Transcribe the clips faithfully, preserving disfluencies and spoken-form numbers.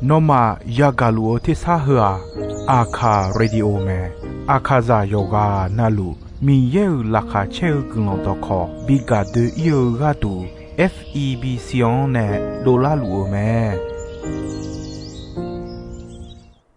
Nawmaf yagaq luf-eu tersar heu-aq, Aqkaq Radio mae. Aqkaqzaq yawqghaq navluf Miqyaer-euq laqkhaq caer-eu guiqlanq dawqkawq bi gaq doe-ir-eu gharduq, F E B C-anr nae dovlar luf-eu mae.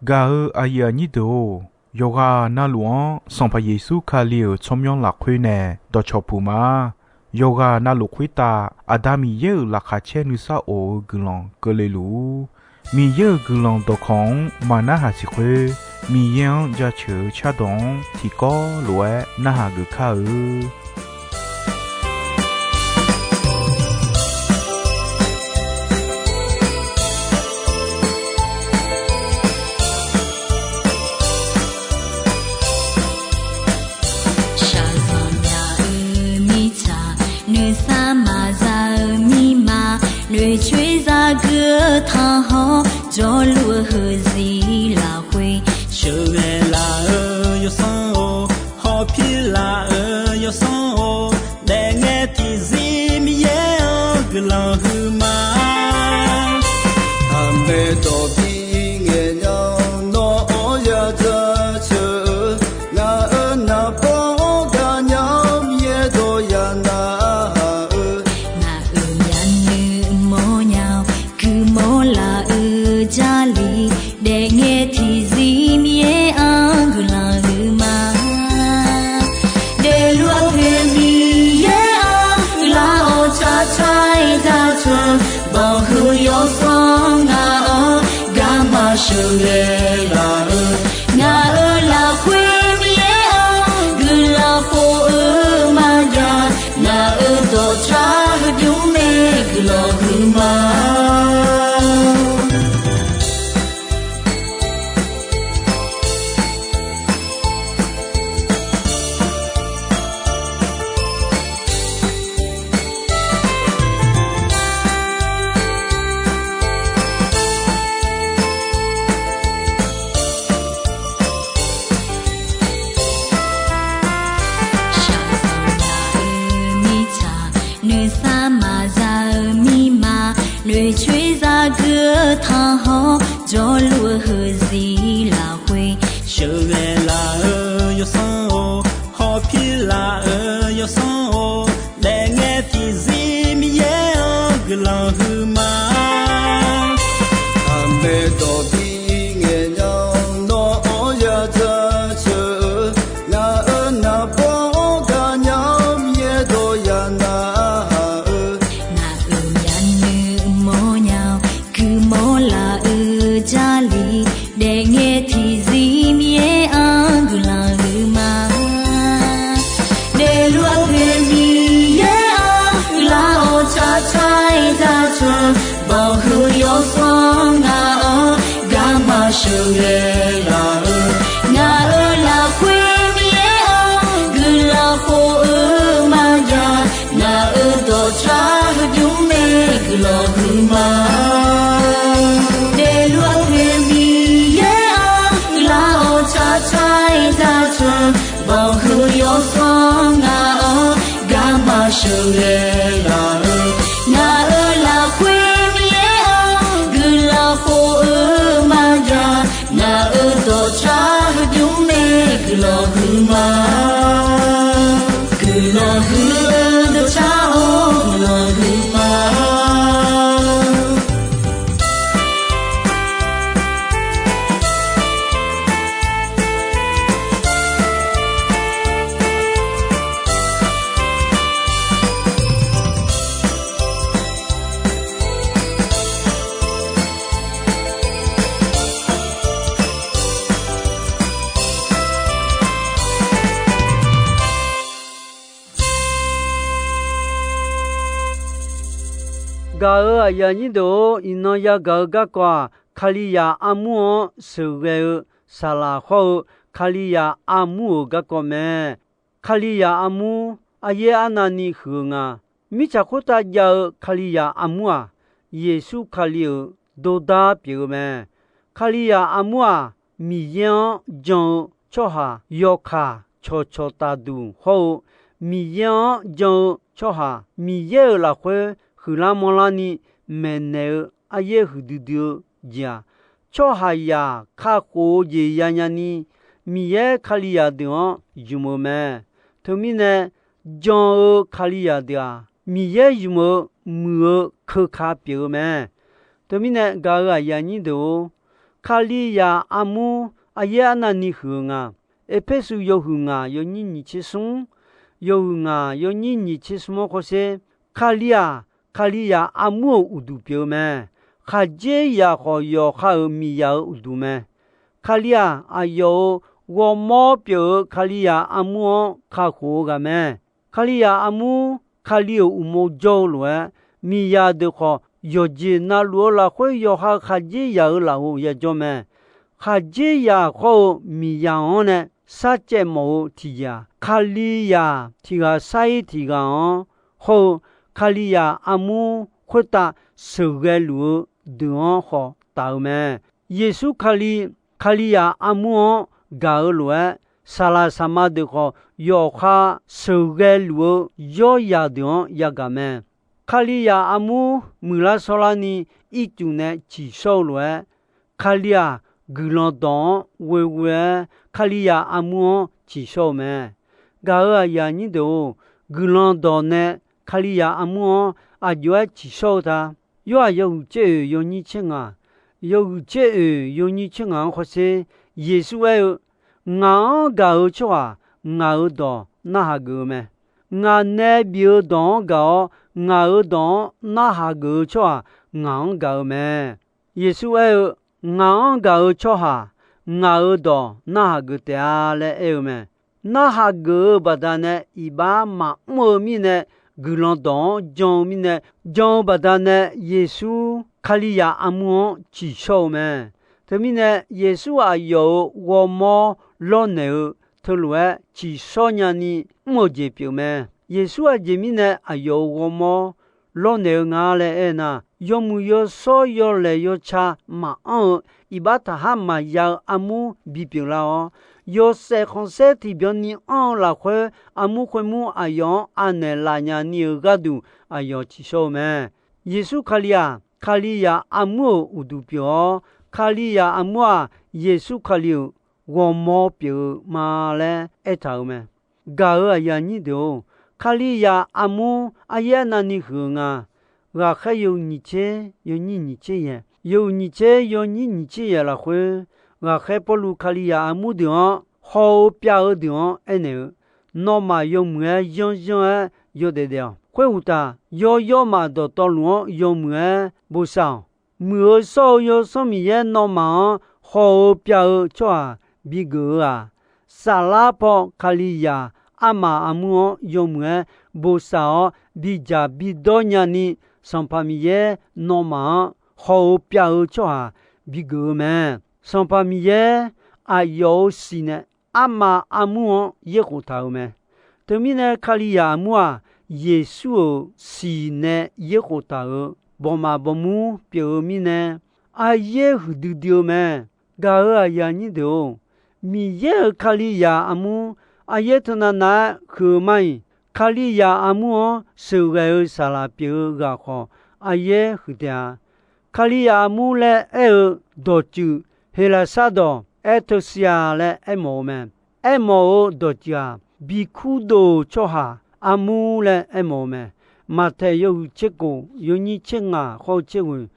Gaq-eu aqyuif aqnyir deuq-or, yawqghaq navluf-anr Sanqpaq Yeqsur Kali-euq tsawrmyanr lafkhoer nae dawqcawq puq ma. Yawqghaq navluf khoertav Aqda Miqyaer-euq laqkhaq caer nuisar of-eu guiqlanq keuvle luf-ur. Miqyaer-euq guiqlanq dawqkawq-anr maqnarhaq siq khoer, Miqyaer-anr jaceuq-eu cardawq-anr tiqkawv lof-aer narhaq geuf kar-eu. Shaqzanq nya-eu mirtsaq, nuisar maqza-eu mirma, noeqcoer zagui-eu tanqhawr, jawrluf-eu heuzir lafkhoer, sheuqghae laf-eu yawsanr-or, hawpir laf-eu yawsanr-or, daefngae tiqzir Miqyaer-anr guiqlanq huiqma. Aqmaeq dawq bi ngaeq nya-awr nawr-anr yadzaq ceuq-eu, ngaq-euq naqbawr-anr gaqnya-awr Miqyaer dawq ya narhaq-eu, ngaq-euq myavnuiv mawrnya, guiqmawr laf-eu Jarlif, daefngae tiqzir Miqyaer-anr guiqlanq huiqma. Daefluf-eu Miqyaer-anr guiqlanq-awr tsaqtsaq-aer jaceuq, banqhuiq yawsanr ngaq-anr garma sheuqghae laf-eu, ngaq-euq lafkhoer Miqyaer-anr guiqlanq khof-eu maqjav, ngaq-euq dawqtsav heudymr mae guiqlanq huiqma. Shaqzanq nya-eu mirtsaq, nuisar maqza-eu mirma, noeqcoer zagui-eu tanqhawr, jawrluf-eu heuzir lafkhoer, sheuqghae laf-eu yawsanr-or, hawpir laf-eu yawsanr-or, daefngae tiqzir Miqyaer-anr guiqlanq huiqma. Aqmaeq dawq bi ngaeq nya-awr nawr-anr yadzaq ceuq-eu, ngaq-euq naqbawr-anr gaqnya-awr Miqyaer dawq ya narhaq-eu, ngaq-euq myavnuiv mawrnya-awr guiqmawr laf-eu Jarlif, daefngae tiqzir Miqyaer-anr guiqlanq huiqma. Daefluf-eu Miqyaer-anr guiqlanq-awr tsaqtsaq-aer jaceuq, banqhuiq yawsanr ngaq-anr garma sheuqghae laf-eu, ngaq-euq lafkhoer Miqyaer-anr guiqlanq khof-eu maqjav, ngaq-euq dawqtsav heudymr mae guiqlanq huiqma. Daefluf-eu Miqyaer-anr guiqlanq-awr tsaqtsaq-aer jaceuq, banqhuiq yawsanr ngaq-anr garma sheuqghae laf-eu, ngaq-euq lafkhoer Miqyaer-anr guiqlanq khof-eu maqjav, ngaq-euq dawqtsav heudymr mae guiqlanq huiqma. Guiqlanq huiq-eu dawqtsav-or guiqlanq huiqma. Gaq-euq aqyuif aqnyir deuq-or, iqnan yagaq-eu garkawv-aq, Kalizaq armur-anr sheuqghae-eu saqlaq hawr-eu Kalizaq armur-euq garkawv mae. Kalizaq armur, aryaer arnavni huiq-eu nga. Mirtsaq khoertav jav-eu Kalizaq armur-aq, Yeqsur Kali-euq dordar pyeuf-eu mae. Kalizaq armur-aq, Miqyaer-anr jan-eu tsawrhaq yawkaq cawqcawq tafduq hawr-eu, Miqyaer-anr jan-eu tsawrhaq Miqyaer-euq lafkhoer huiqlar manrlarni maeqnaeq-eu aryaer huiqdui dui-eu jeq-aq, tsawrhaqzaq kakhof-eu jeq yanya ni, Miqyaer Kalizaq deuq-anr ymq-eu mae. Teumirnae, jan-eu Kalizaq deuq-aq, Miqyaer ymq-eu muiq-eu keuka pyeuf-eu mae. Teumirnae gaq-euq aqyuif aqnyir deuq-or, Kalizaq armur aryaer arnavni huiq-eu nga. Erpersu yawhuiq ngaq yawnyir nyiq tser smr, yawhuiq ngaq yawnyir nyiq tser smr-anr khawrsher, Kali-aq, Kalizaq armur-euq uqduq pyeuf-eu mae. Khaqdzerzaq khawf yawqha-euq miqzaq-euq uqduq mae. Kali-aq, aqyawf-euq ghawrmawr pyeuf-eu Kalizaq armur-anr kakhof-eu ghaq mae. Kalizaq armur, Kali-euq uqmov jawr-eu lof-aer, miqzaq deuq khawf yawqjeq navluf-eu lafkhoer yawqha khaqdzerzaq-euq lafov yajawr mae. Khaqdzerzaq khawr-eu miqzaq-anr nae sarcaev mawf-eu tiqjeq-aq, Kalizaq tiq ghaq sar-ir tiq ghaq-anr hawr-eu Kalizaq armur khoertav sheuqghae luf-eu deuq-anr khawf taf-eu mae. Yeqsur Kali, Kalizaq armur-anr gaq-eu lof-aer, saqlaq saqma deuq khawf yawqha sheuqghae luf-eu yawrzaq deuq-anr yagaq mae. Kalizaq armur muiqlar shawrlarni ircuf nae ciqshawr-eu lof-aer, Kali-aq, guiqlanq dawq-anr ghoeghoe-aer Kalizaq armur-anr ciqshawr-eu mae. Gaq-euq aqyuif aqnyir deuq-or, guiqlanq dawq nae Kalizaq armur-anr aqjox-aer ciqshawr-eu ta. Yorhaq yawhuiq tser oeq yawnyir tser ngaq, yawhuiq tser oeq yawnyir tser ngaq-anr khawrsher, Yeqsur aer-eu, Ngaq-anr gaq-eu tsawrhaq ngaq-euq dawq narhaq geuf-eu mae. Ngaq nae bif-eu dawq-anr gaq-awr, ngaq-euq dawq-anr narhaq geuf-eu tsawrhaq ngaq-anr gaq-eu mae. Yeqsur aer-eu, Ngaq-anr gaq-eu tsawrhaq ngaq-euq dawq narhaq geuf taef-a laer aer-eu mae. Narhaq geuf-eu baqdanae iqbax maqmr-eu mirnae, guiqlanq dawq-anr jan-eu mirnae, jan-eu baqdanae Yeqsur Kalizaq armur-anr ciqshawr-eu mae. Teumirnae Yeqsur aqyawf-euq ghawrmawr lawrnaeq-eu teulof-aer ciqshawr nyani mr-eu jeq pyeuf mae. Yeqsur aqjeq mirnae aqyawf-euq ghawrmawr lawrnaeq-eu nga laer aernar, yawmuiq yawshawr yawlaeq yawca maqanr-eu iqbax taqhar maqya-eu armur bipyeuf lar-awr, yawshaef khanqsaer tiqbyan ni anr-eu lafkhoer armur khoermur aqyawf-anr anaeq laf nya ni-euq gharduq aqyawf ciqshawr-eu mae. Yeqsur Kali-aq, Kalizaq armur-euq uqduq pyeuf-awr, Kalizaq armur-aq, Yeqsur Kali-euq ghawrmawr pyeuf-eu ma laer aertaq-euq mae. Gaq-euq aqyuif aqnyir deuq-or, Kalizaq armur aryaer navni huiq-eu nga. Ghaqkhaer yawhuiq nyiq tser yawnyir nyiq tser yaeq, yawhuiq nyiq tser yawnyir nyiq tser yaeq lafkhoer, ghaqkhaer Pawrluv Kalizaq armur deuq-anr haw-eu pyav-eu deuq-anr aernaeq-eu, Nawmaf yawmuiq-aer yanr yanr-aer yawdaef daef-awq. Khoeruqtaf, yawr yawrmaf dawqtawvluf-anr yawmuiq-aer bosav-awq. Muiq-eu shawr-eu Yawsanr Miqyaer nawmaf-anr haw-eu pyav-eu tsawrhaq bigeuf-eu-aq, saflar paw Kalizaq armaf armur-anr yawmuiq-aer bosav-awr bidzaq bidawr nyani, Sanqpaq Miqyaer nawmaf-anr haw-eu pyav-eu tsawrhaq bigeuf-eu mae. Sanqpaq Miqyaer aqyawf-euq siq nae armaf armur-anr yaerkhof taq-euq mae. Teumirnae Kalizaq armur-aq, Yeqsur-euq siq nae yaerkhof taq-euq bawqmaf bawqmur pyeuf-eu mirnae, aryaer huiqdui dui-eu mae. Gaq-euq aqyuif aqnyir deuq-or, Miqyaer-euq Kalizaq armur aryaer teunav nav-aer huiq-eu mar-iq, Kalizaq armur-anr sheuqghae-eu saqlaq pyeuf-eu ghaq khawf, aryaer huiq taef-a. Kalizaq armur laer aer-eu dawqtsuif, Heqlaqsar dawq Erteusia laer aermawf-eu mae. Aermawf-eu dawqtsuif-aq, bikur dov-euq tsawrhaq armur laer aermawf-eu mae. Maqtaeq yawhuiq tser kof yawnyir tser ngaq hawr-eu tser ghoeq,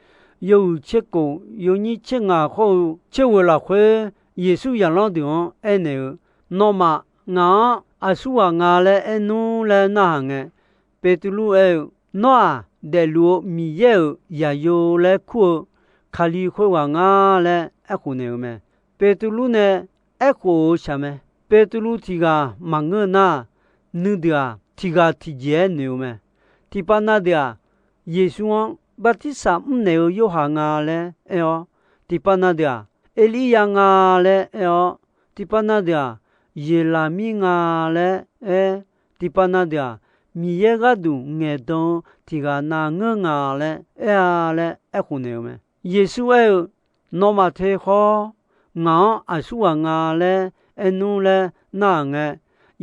yawhuiq tser kof yawnyir tser ngaq hawr-eu tser ghoeq lafkhoer, Yeqsur zaqlanr deuq-anr aernaeq-eu, Nawmaf ngaq-anr aqsurghaq nga laer aer nmr laer narhaq ngae, Beqtuvluv aer-eu, Nawr-aq, daefluf-eu Miqyaer-euq zaqyo laer kur-eu Kali khoerghaq ngar laer aerkhof naeq-eu mae. Beqtuvluv nae aerkhof-euq shaq mae. Beqtuvluv tiq ghaq maqngeur nar, nuideuq-aq, tiq ghaq tiqjeq-aer noeq-eu mae. Tiqpav na deuq-aq, Yeqsur-anr Bartirsaq mrnaeq-eu Yorhaq nga laer aer-awr, tiqpav na deuq-aq, Erlirya nga laer aer-awr, tiqpav na deuq-aq, Yeqlaqmir nga laer aer, tiqpav na deuq-aq, Miqyaer gharduq ngaeqdan-eu tiq ghaq navngeur nga laer aer-a laer aerkhof naeq-eu mae. Yeqsur aer-eu, Nawmaf te khawr, ngaq-anr aqsurghaq nga laer aer nmr laer narhaq ngae,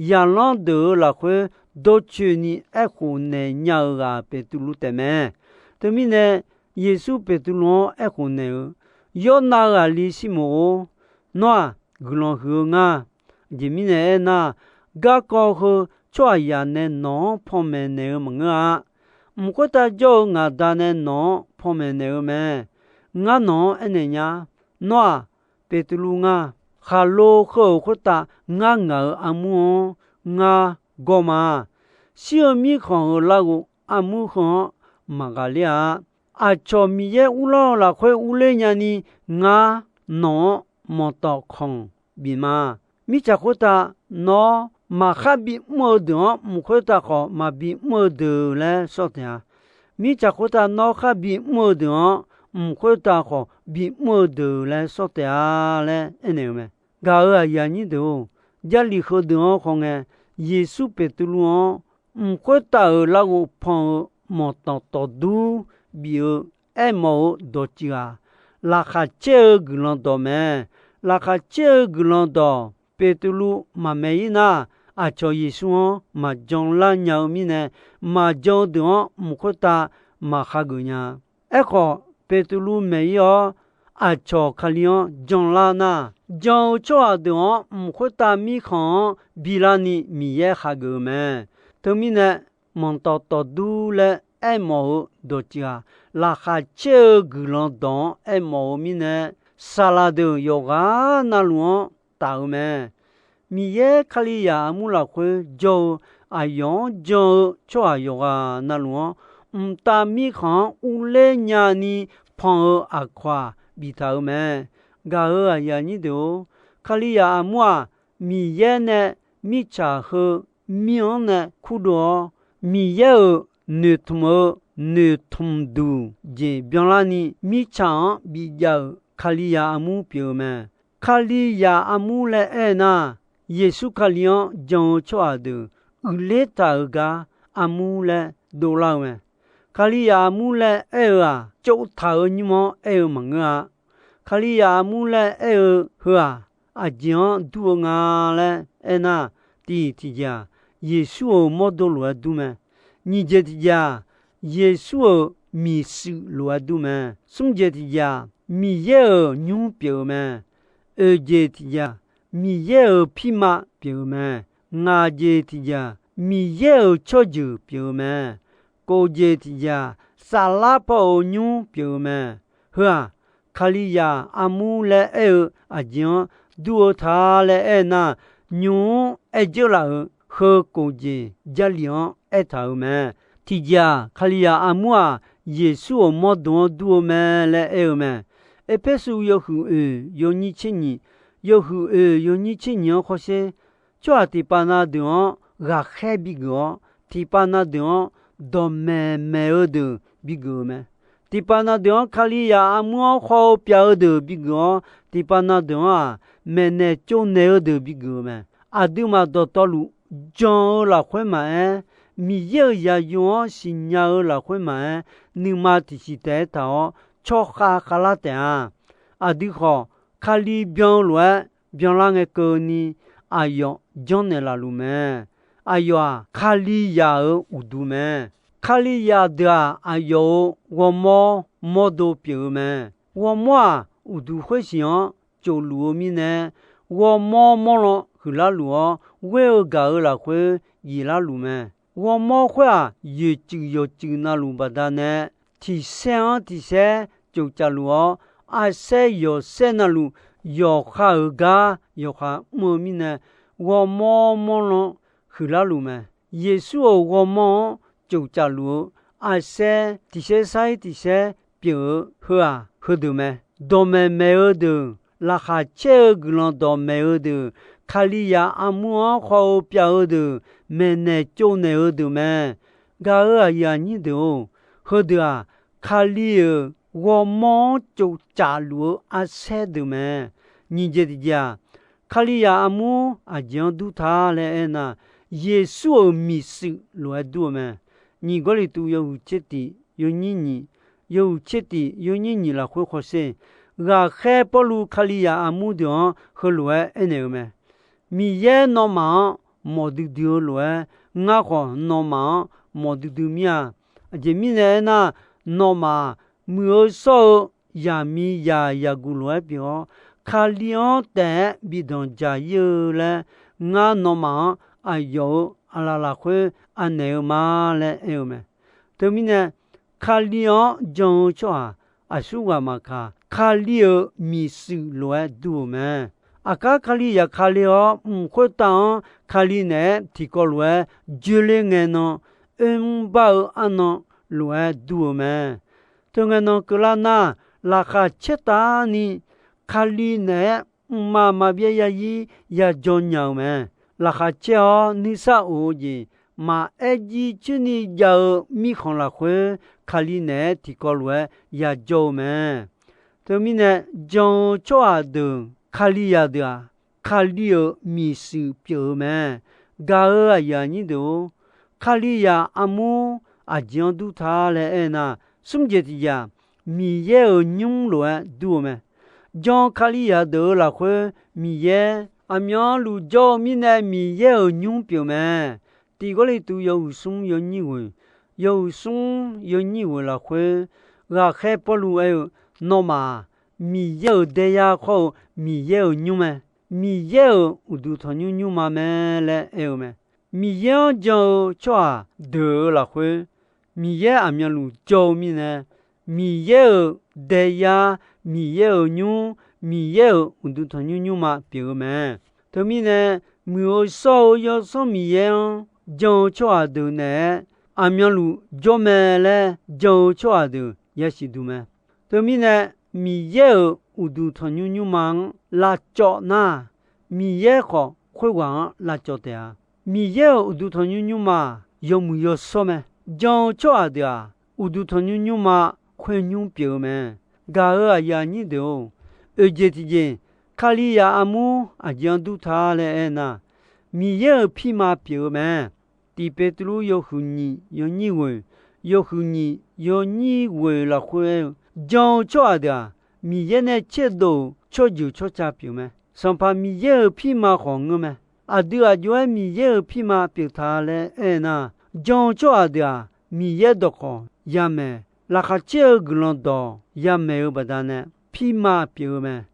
zaqlanr deuq-euq lafkhoer dawrcoeni aerkhof naeq nya-eu ghaq Beqtuvluv taefmae. Teumirnae, Yeqsur Beqtuvluv-anr aerkhof naeq-eu, Yawrnav ghaqli Sirmoq-or, nawr-aq guiqlanq huiq-eu nga. Aqjeq mirnae aernar, garkawv heu tsawrhaqzaq nae nawq-anr panmaeq naeq-eu maqngeur-a. Mq khoertav jawr-eu ngaq Da nae nawq-anr panmaeq naeq-eu mae. Ngar nawq-anr aernaeq nya, nawr-aq Beqtuvluv nga. Khaqlo heu-euq khoertav ngar ngaq-euq armur-anr ngar gawr ma. Shir-eu mirkhanq-euq larghov armur heu-anr maqghaqler-a. Aqcawq Miqyaer urlar-eu lafkhoer urler nyani, ngar nawq-anr manqtawf khanq bif ma. Mirtsaq khoertav nawr maqkhar bimr-eu deuq-anr, mq khoertav khawf maqbi mr-eu deuq laer sawr taef-a. Mirtsaq khoertav nawr khar bimr-eu deuq-anr, mq khoertav khawf bimr-eu deuq laer sawr taef-a laer aernaeq-eu mae. Gaq-euq aqyuif aqnyir deuq-or, Jarlif heudeuq-anr khawf ngae, Yeqsur Beqtuvluv-anr mq khoertav-euq larghov pan-eu manqtawf tawfdur bif-eu aermawf-eu dawqtsuif-aq, laqkhaq caer-eu guiqlanq dawq mae. Laqkhaq caer-eu guiqlanq dawq Beqtuvluv maqmaeq-ir nar, aqcawq Yeqsur-anr maqjan lar nya-eu mirnae, maqjan-eu deuq-anr mq khoertav maqhageuf nya. Aerkhawf, Beqtuvluv maeq-ir-awr, aqcawq Kali-anr janlar nar, jan-eu tsawrhaq deuq-anr mq khoertav mirkhanq-anr bilarni Miqyaer hageuf-eu mae. Teumirnae, manqtawf tawfdur laer aermawf-eu dawqtsuif-aq, laqkhaq caer-eu guiqlanq dawq-anr aermawf-eu mirnae, saqlaq deuq yawqghaq navluf-anr taf-eu mae. Miqyaer Kalizaq armur lafkhoer jawr-eu aqyawf-anr jan-eu tsawrhaq yawqghaq navluf-anr, mqtav mirkhanq-anr urler nyani pan-eu aqkawq-aq biftaq-eu mae. Gaq-euq aqyuif aqnyir deuq-or, Kalizaq armur-aq, Miqyaer nae mirtsaq heu mir-anr nae kurdov-awr, Miqyaer-euq noeqtmq-eu noeqtmq duq jeq byanlarni mirtsaq-anr bijav-euq Kalizaq armur pyeuf-eu mae. Kalizaq armur laer aer nar, Yeqsur Kali-anr jan-eu tsawrhaq deuq uiqler taq-euq gar armur laer dovlar-eu mae. Kalizaq armur laer aer-eu-aq, tsovtaq-euq nymr-anr aer-eu maqngeur-a. Kalizaq armur laer aer-eu heu-aq, aqjeq-anr dur-eu nga laer aernar, tiq tiqjeq-aq, Yeqsur-euq mawrdo lof-aer dur mae. Nyiq jeq tiqjeq-aq, Yeqsur-euq miqshuif lof-aer dur mae. Smr jeq tiqjeq-aq, Miqyaer-euq nymr pyeuf-eu mae. Oeq jeq tiqjeq-aq, Miqyaer-euq pirma pyeuf-eu mae. Ngaq jeq tiqjeq-aq, Miqyaer-euq tsawrjeuq pyeuf-eu mae. Kof jeq tiqjeq-aq, saflar paw-euq nymr pyeuf-eu mae. Heu-aq, Kalizaq armur laer aer-eu aqjeq-anr dur-eu ta laer aer nar, nymq-mr aer dzeurlaf-euq heu kof jeq Jarlif-anr aertaq-euq mae. Tiqjeq-aq, Kalizaq armur-aq, Yeqsur-euq mawrdo-anr dur-eu mae laer aer-eu mae. Erpersu yawhuiq oeq yawnyir tser nyiq, yawhuiq oeq yawnyir tser nyiq-anr hawsher, tsawrhaq tiqpav na deuq-anr ghaqkhaer bigeuf-awr, tiqpav na deuq-anr dawqmaeq maeq-eu deuq bigeuf-eu mae. Tiqpav na deuq-anr Kalizaq armur-anr khawf-eu pyav-eu deuq bigeuf-awr, tiqpav na deuq-anr-aq, maeqnaeq tsovnaeq-eu deuq bigeuf-eu mae. Aqduimaf dawqtawvluf jan-eu lafkhoer maqaer, Miqyaer-euq zaqyo-anr siqnya-eu lafkhoer maqaer, nuima tiqsiq taef-aer taq-awr tsawrkhav khavlar taef-a. Aqdui khawf, Kali byan-eu lof-aer byanlar ngae keuvni, aqyawf janrnaeq laf luf mae. Aqyawf-aq, Kalizaq-euq uqduq mae. Kalizaq deuq-aq, aqyawf-euq ghawrmawr mawrdo pyeuf-eu mae. Ghawrmawr-aq, uqduq khoersiq-anr tsofluf-eu mirnae, ghawrmawr mawrlan huiqlar luf-awr, ghoer-eu gaq-eu lafkhoer jiflar luf mae. Ghawrmawr khoer-aq, yoeqtsuif yawqtsuif navluf baqdanae, tiqsaer-anr tiqsaer tsoftsaf luf-awr, arsaer yawqsaer navluf yawqha-euq gar yawqha mr-eu mirnae, ghawrmawr mawrlan huiqlar luf mae. Yeqsur-euq ghawrmawr-anr tsoftsaf luf-eu arsaer tiqsaer sar-ir tiqsaer pyeuf-eu heu-aq, heudeuq mae. Dawqmaeq maeq-eu deuq, laqkhaq caer-eu guiqlanq dawqmaeq-eu deuq, Kalizaq armur-anr khawf-eu pyav-eu deuq, maeqnaeq tsovnaeq-eu deuq mae. Gaq-euq aqyuif aqnyir deuq-or, heudeuq-aq, Kali-euq ghawrmawr-anr tsoftsaf luf-eu arsaer deuq mae. Nyiq jeq tiqjeq-aq, Kalizaq armur aqjeq-anr dur ta laer aernar, Yeqsur-euq miqshuif lof-aer dur-eu mae. Nyiq Gawrliqtu yawhuiq tser tiq yawnyir nyiq, yawhuiq tser tiq yawnyir nyiq lafkhoer hawsher, ghaqkhaer Pawrluv Kalizaq armur deuq-anr heulof-aer aernaeq-eu mae. Miqyaer nawmaf-anr mawf duidui-eu lof-aer, ngar khawf nawmaf-anr mawf duidui mir-a. Aqjeq mirnae aernar, nawmaf-aq, muiq-eu shawr-eu zaqmiqzaq zaqguq lof-aer pyeuf-awr, Kali-anr taef-aer bi danqdzaq ir-eu laer, ngar nawmaf-anr aqyawf-euq aqlaf lafkhoer anaeq-eu ma laer aer-eu mae. Teumirnae, Kali-anr jan-eu tsawrhaq aqsurghaq maqkaq, Kali-euq miqshuif lof-aer dur-eu mae. Aqkar Kalizaq Kali-awr, mq khoertav-anr Kali naeq-aer tiqkawv lof-aer joe le ngae nan, oermr bar-eu arnan lof-aer dur-eu mae. Teu ngae nan keuvlar nar, laqkhaq caertavni Kali naeq-aer mqmaq maqbyav yazir yajawr nya-eu mae. Laqkhaq caer-awr nuisar of-eu jeq maqaer jir coerni jav-eu mirkhanq lafkhoer, Kali naeq-aer tiqkawv lof-aer yajawr-eu mae. Teumirnae, jan-eu tsawrhaq deuq, Kalizaq deuq-aq, Kali-euq miqshuif pyeuf-eu mae. Gaq-euq aqyuif aqnyir deuq-or, Kalizaq armur aqjeq-anr dur ta laer aernar, smr jeq tiqjeq-aq, Miqyaer-euq nymr lof-aer dur-eu mae. Jan-eu Kalizaq deuq-euq lafkhoer, Miqyaer aqmyanluf jawr-eu mirnae, Miqyaer-euq nymr pyeuf mae. Tiq Gawrliqtu yawhuiq smr yawnyir ghoeq, yawhuiq smr yawnyir ghoeq lafkhoer, ghaqkhaer Pawrluv aer-eu, nawmaf-aq, Miqyaer-euq daeyar khawr-eu Miqyaer-euq nymr mae. Miqyaer-euq uqduq tanqnymr nymrma mae laer aer-eu mae. Miqyaer-anr jan-eu tsawrhaq deuq-euq lafkhoer, Miqyaer aqmyanluf jawr-eu mirnae, Miqyaer-euq daeyar, Miqyaer-euq nymr, Miqyaer-euq uqduq tanqnymr nymrma pyeuf-eu mae. Teumirnae, muiq-eu shawr-eu Yawsanr Miqyaer-anr jan-eu tsawrhaq deuq naeq-aer aqmyanluf jawr mae laer jan-eu tsawrhaq deuq yasiq duq mae. Teumirnae, Miqyaer-euq uqduq tanqnymr nymrma-anr lavcawv nar, Miqyaer khawf khoerghaq-anr lavcawv taef-a. Miqyaer-euq uqduq tanqnymr nymrma-aq, yawmuiq yawshawr mae. Jan-eu tsawrhaq deuq-aq, uqduq tanqnymr nymrma khoernymr pyeuf-eu mae. Gaq-euq aqyuif aqnyir deuq-or, oeq jeq tiqjeq, Kalizaq armur aqjeq-anr dur ta laer aernar, Miqyaer-euq pirma pyeuf-eu mae. Tiq Beqtuvluv yawhuiq nyiq yawnyir ghoeq, yawhuiq nyiq yawnyir ghoeq lafkhoer aer-eu, jan-eu tsawrhaq deuq-aq, Miqyaer nae tserdov-euq tsawrjeuq tsawrca pyeuf mae. Sanqpaq Miqyaer-euq pirma khawf ngeur mae. Aqdui aq jov-aer Miqyaer-euq pirma pyeuf ta laer aernar, jan-eu tsawrhaq deuq-aq, Miqyaer dawqkawq yamaeq, laqkhaq caer-eu guiqlanq dawq yamaeq-eu baqdanae pirma pyeuf-eu mae.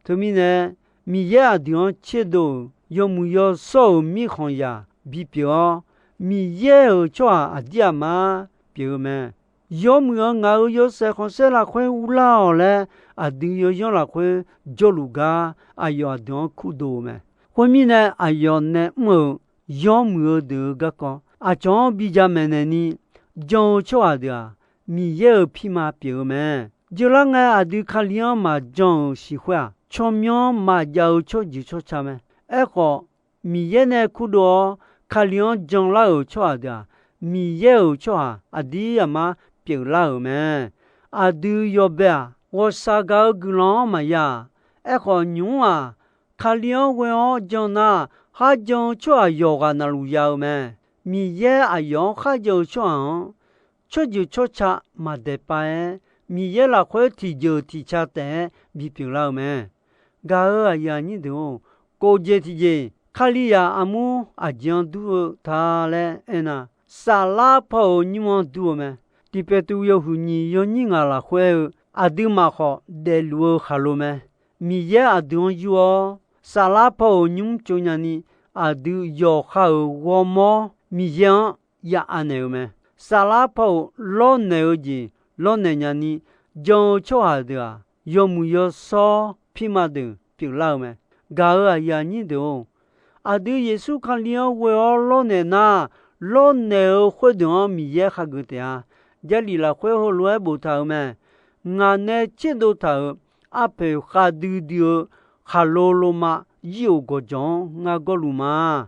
Teumirnae, Miqyaer aqdui-anr tserdov-euq yawmuiq yawshawr-euq mirkhanqzaq bipyeuf-awr, Miqyaer-euq tsawrhaq aqdir aqmar pyeuf-eu mae. Yawmuiq-eu ngaq-euq yawshaef khanqsaer lafkhoer urlar-awq laer, aqdui yawyanr lafkhoer jawrluf gar aqyawf aqdui-anr kurdov-eu mae. Khoermirnae, aqyawf nae mr-euq yawmuiq-eu deuq-eu garkawv aqcawq-anr bi jamaeq naeqni, jan-eu tsawrhaq deuq-aq, Miqyaer-euq pirma pyeuf-eu mae. Jeular ngae, aqdui Kali-anr maqjan-euq siq khoer-aq, tsawrmyanr maqjav-eu tsawrjeuq tsawrca mae. Aerkhawf, Miqyaer nae kurdov-awr Kali-anr janlar-euq tsawrhaq deuq-aq, Miqyaer-euq tsawrhaq aqdir aqmar pyeuflar-euq mae. Aqdui yawbae-aq, ghawqshaq gaq-eu guiqlanq-anr maqya-aq. Aerkhawf, nymq-mr-aq, Kali-anr ghoe-awr jan nar, kharjan-eu tsawrhaq yawqghaq navluf ya-eu mae. Miqyaer aqyawf-anr kharjan-eu tsawrhaq-anr, tsawrjeuq tsawrca maqdaeq pav-aer, Miqyaer lafkhoer tiqjeuq tiqca taef-aer bipyeuf lar-eu mae. Gaq-euq aqyuif aqnyir deuq-or, kof jeq tiqjeq, Kalizaq armur aqjeq-anr dur-eu ta laer aernar, saflar paw-euq nymr-anr dur-eu mae. Tiq Beqtuvluv yawhuiq nyiq yawnyir ngaq lafkhoer aer-eu, aqduimaf khawf daefluf-eu khaqlo mae. Miqyaer aqdui-anr yur-awr, saflar paw-euq nymr tsov nyani, aqdui yawqha-euq ghawrmawr Miqyaer-anr ya anaeq-eu mae. Saflar paw-euq lawrnaeq-eu jeq lawrnaeq nyani, jan-eu tsawrhaq deuq-aq, yawmuiq yawshawr pirma deuq pyeuflar-eu mae. Gaq-euq aqyuif aqnyir deuq-or, aqdui Yeqsur Kali-anr ghoe-awr lawrnaeq nar, lawrnaeq-eu khoerdeuq-anr Miqyaer khageuf taef-a. Jarlif lafkhoer heulof-aer boftaq-euq mae. Ngaq nae tserdov taq-euq arpoeq khavdui dui-eu khaqlo loma yir-euq gawqjawq-anr ngar gawrluf ma.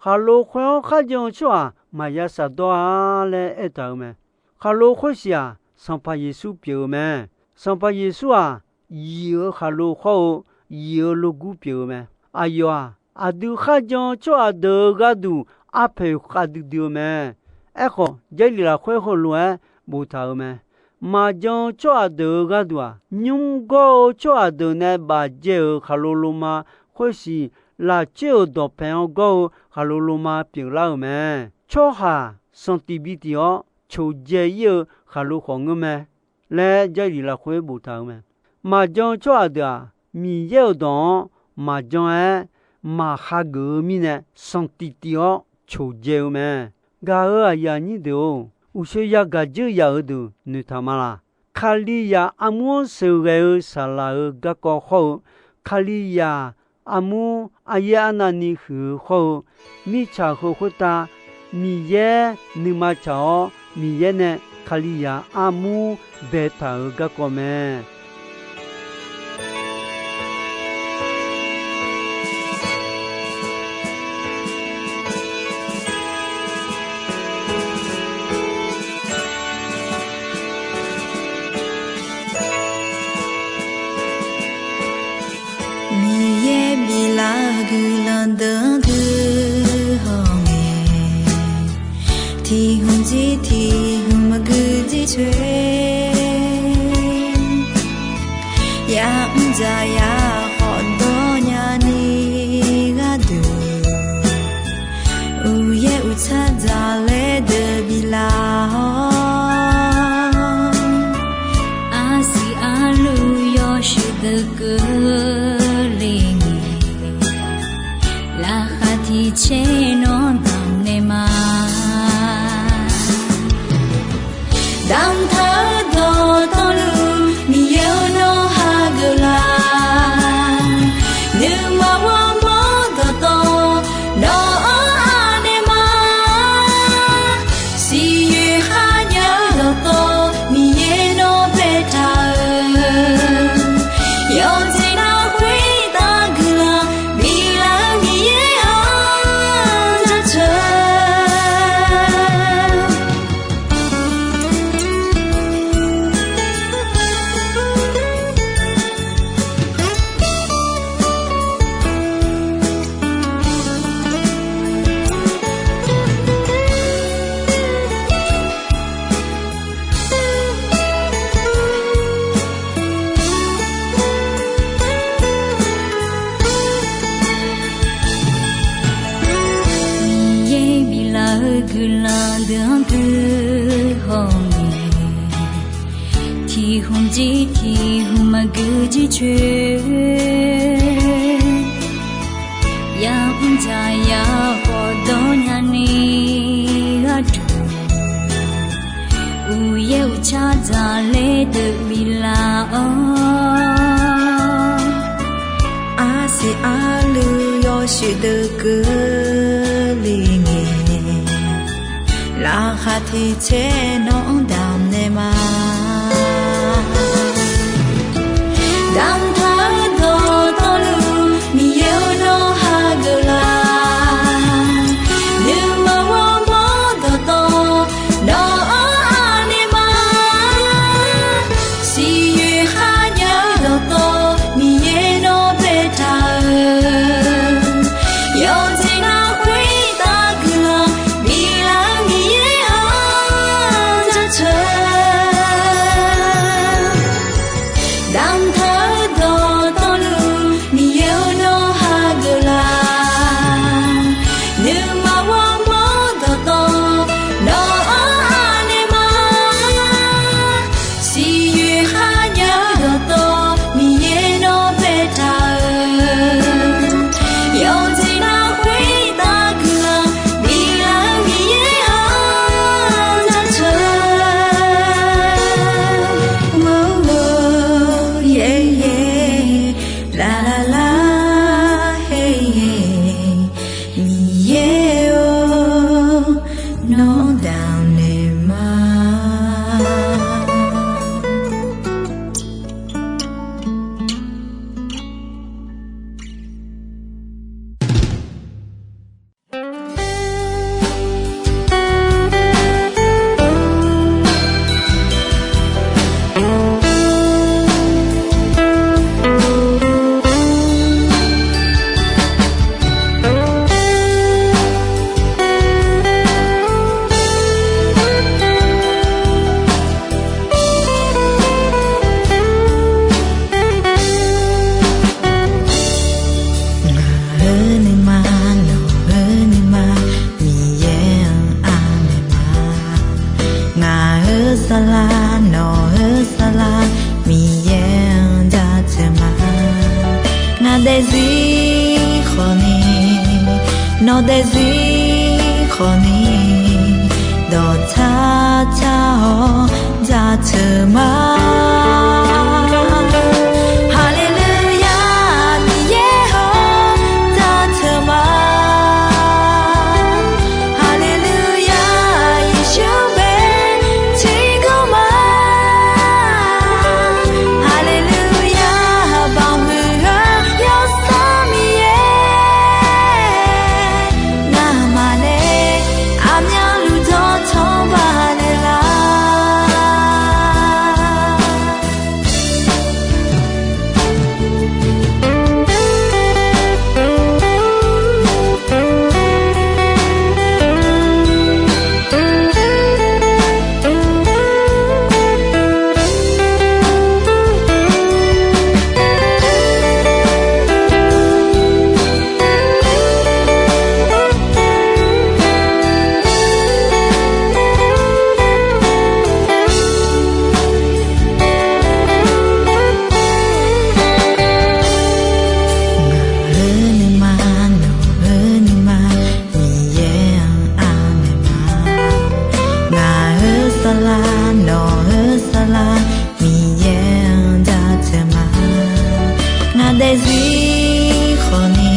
Khaqlo khoer-anr kharjan-eu tsawrhaq maqya shafdawr-a laer aertaq-euq mae. Khaqlo khoersiq-aq, Sanqpaq Yeqsur pyeuf-eu mae. Sanqpaq Yeqsur-aq, yif-euq khaqlo khawr-eu yif-euq logur pyeuf-eu mae. Aqyawf-aq, aqdui kharjan-eu tsawrhaq deuq-euq gharduq arpoeq khavdui dui-eu mae. Aerkhawf, Jarlif lafkhoer heulof-aer boftaq-euq mae. Maqjan-eu tsawrhaq deuq-euq gharduq-aq, nymr gawr-eu tsawrhaq deuq nae bafdzae-euq khaqlo loma khoersiq, lafcoer-euq dawqpaeq-anr gawr-eu khaqlo loma pyeuflar-euq mae. Tsawrhaq sanqtif bi tif-awr coqdzae ir-eu khaqlo khawf ngeur mae. laer Jarlif lafkhoer boftaq-euq mae. Maqjan-eu tsawrhaq deuq-aq, Miqyaer-euq dawq-anr maqjan-aer maqhageuf-eu mirnae, sanqtif tif-awr coqdzae-eu mae. Gaq-euq aqyuif aqnyir deuq-or, uqshoe yagaq dzeur yaf-euq deuq noeqtaq ma laq? Kalizaq armur-anr sheuqghae-eu saqlaq-euq garkawv hawr-eu, Kalizaq armur aryaer arnavni huiq-eu hawr-eu, mirtsaq heu khoertav Miqyaer nuima tsaq-awr, Miqyaer nae Kalizaq armur baetaq-euq garkawv mae. Miqyaer biflaf-eu guiqlanq deuq-anr guihaw ngae, tiq hmq jir tiq hmq maqgui jir coer, ya'mr dzaqyaq khawf dawrnya ni gharduq, uqyaer uqtsar dzaqlaer deuq biflaf-awr, arsiq arluv yawshuif deuq keuvle ngae, laqkhaq tiq caer nawr damq naeq ma. Damqtaq-eu dawqtawvluf Miqyaer-or nawr hageuf laf. Nuima ghawrmawr dawqtawv nawq-anr anaeq ma. Siqyoeq kharjav-eu dawqtawv Miqyaer nawr baetaq-euq, yawqjeq nar khoertav guiqlanq biflaf-eu Miqyaer-anr jaceuq. Miqyaer biflaf-eu guiqlanq deuq-anr guihaw ngae, tiq hmq jir tiq hmq maqgui jir coer, ya'mr dzaqyaq khawf dawrnya ni gharduq, uqyaer uqtsar dzaqlaer deuq biflaf-awr, arsiq arluv yawshuif deuq keuvle ngae, laqkhaq tiq caer nawq-anr damq naeq ma. Damqtaq-eu dawqtawvluf Miqyaer-or nawr hageuf laf. Nuima ghawrmawr dawqtawv nawq-anr anaeq ma. Siqyoeq kharjav-eu dawqtawv Miqyaer nawr baetaq-euq, yawqjeq nar khoertav guiqlanq biflaf-eu Miqyaer-anr jaceuq. Daefzir khawfni dawqtsar tsar-awr jateuq ma. Haleluya, Miqyaer-awr jateuq ma. Haleluya, Yeqsur bae tiqgawr ma. Haleluya, baoq muiq-eu Yawsanr Miqyaer, ngamaf nae aqmyanluf dawqtawq baqnaeq lar. Ngaq-euq nuima, nawq-euq nuima, Miqyaer-anr anaeq ma. Ngaq-euq saflar, nawq-euq saflar, Miqyaer-anr jateuq ma. Ngaq daefzir khawfni,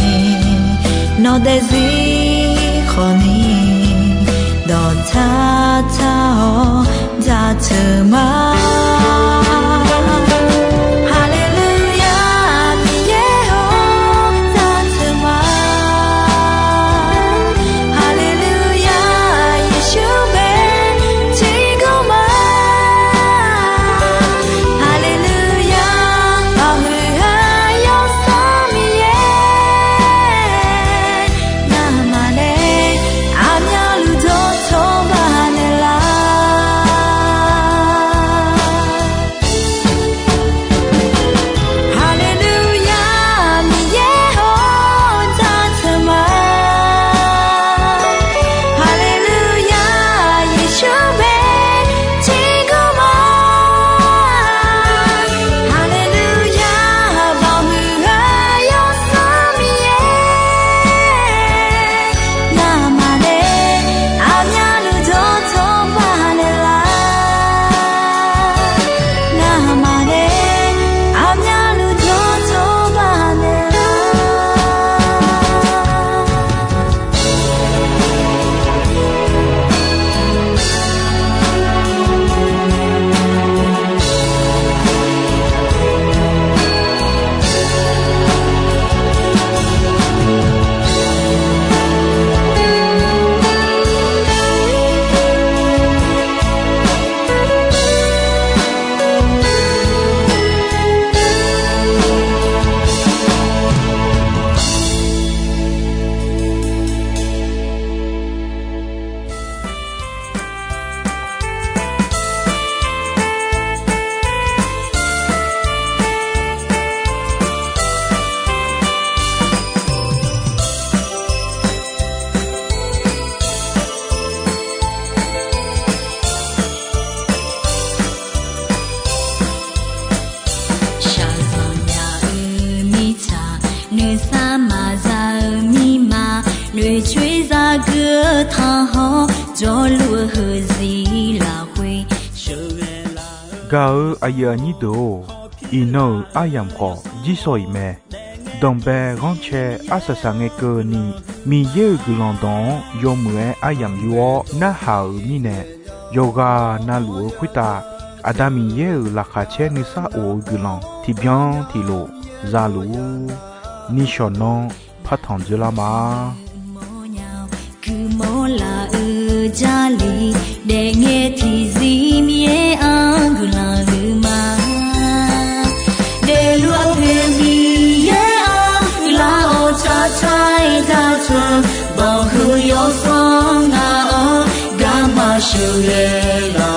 nawq daefzir khawfni, dawqtsar tsar-awr jateuq ma. Haleluya, Miqyaer-awr jateuq ma. Haleluya, Yeqsur bae tiqgawr ma. Haleluya, baoq muiq-eu Yawsanr Miqyaer, ngamaf nae aqmyanluf dawqtawq baqnaeq lar. Haleluya, Miqyaer-awr jateuq ma. Haleluya, Yeqsur bae tiqgawr ma. Haleluya, baoq muiq-eu Yawsanr Miqyaer, ngamaf nae aqmyanluf dawqtawq baqnaeq lar. Ngamaf nae aqmyanluf dawqtawq baqnaeq lar. Shaqzanq nya-eu mirtsaq, nuisar maqza-eu mirma, noeqcoer zagui-eu tanqhawr, jawrluf-eu heuziq lafkhoer sheuqghae la. Gaq-eu aqyuif aqnyir deuq-or, iqnan-euq aryamq khawf jirsawq iq mae. Danqbae ghanrcae arsaq saq ngae keuvni, Miqyaer-euq guiqlanq dawq-anr yawmuiq-aer aryamq yur-awr narhaq-euq mirnae, yawqghaq navluf-eu khoertav Aqda Miqyaer-euq laqkhaq caer nuisar of-eu guiqlanq tiqbyan tiqlof zaluf-ur. Nishawq nanr partanq dzoerlar ma. Guiqmawr laf-eu Jarlif daefngae tiqzir Miqyaer-anr guiqlanq huiq ma. Daefluf-eu Miqyaer-anr guiqlanq-awr tsaqtsaq-aer dartaq, banqhuiq yawsanr ngaq-anr garma sheuqghae la.